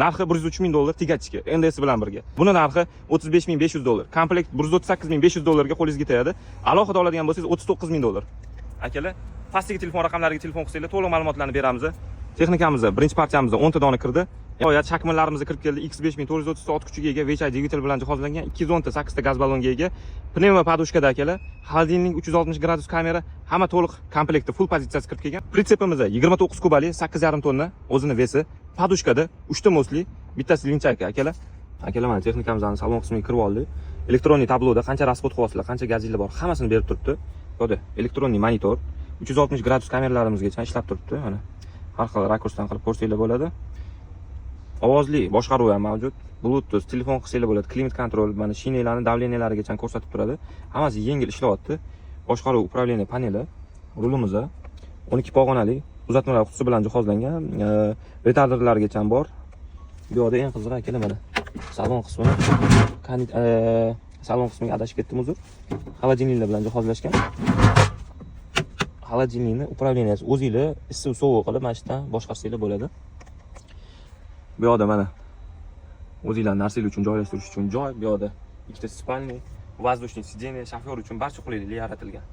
Narxi 103 ming dollar, тягачка НДС bilan birga. Buni narxi 35 500 dollar. Komplekt 138 500 dollarga qo'lingizga tegadi. Alohida oladigan bo'lsangiz, 39 ming dollar. Akalar, pastdagi telefon raqamlariga telefon qilsanglar, to'liq ma'lumotlarni beramiz. Texnikamizda birinchi partiyamizda 10 ta dona kirdi. Nihoyat chakmonlarimiz kirib keldi. X5430 ot kuchiga ega, Weichai dvigatel bilan jihozlangan, 210 ta 8 ta gaz ballonga ega. Pnevmo подушка da, akalar, холодильник, 360 gradus kamera, hamma to'liq komplekti, full pozitsiyasi kirib kelgan. Прицеп imiz 29 kubali, 8,5 tonna o'zini вес i. Подушка da 3 ta мост li, bittasi линчайка, akalar. Akalar, mana texnikamizni salon qismiga kirib oldik. Электронный tabloda qancha расход qilyapsizlar, qancha gazinglar bor, hammasini berib turibdi. Bu yerda электронный monitor, 360 gradus kameralarimizgacha ishlab turibdi. Mana har xil rakursdan qilib ko'rsanglar bo'ladi. Ovozli boshqaruv ham mavjud. Bluetooth telefon qilsanglar bo'ladi. Климат-контроль, mana shinalarni давления larigacha ko'rsatib turadi. Hammasi yengil ishlayapti. Boshqaruv, управление paneli, rulimiz 12 pog'onali uzatmalar qutisi bilan jihozlangan, retarderlargacha bor. Bu yoqda eng qizig'i, akalar, mana salon qismini salon qismiga adashib ketdim, uzr. Холодильник lar bilan jihozlashgan. Холодильник ni управления si o'zinglar issiq sovuq qilib mana shu yerdan boshqarsanglar bo'ladi. Bu yoqda mana o'zinglar narsanglar uchun joylashtirish uchun joy, bu yoqda ikkita спальный, воздушный сиденье, shofyor uchun barcha qulayliklar yaratilgan.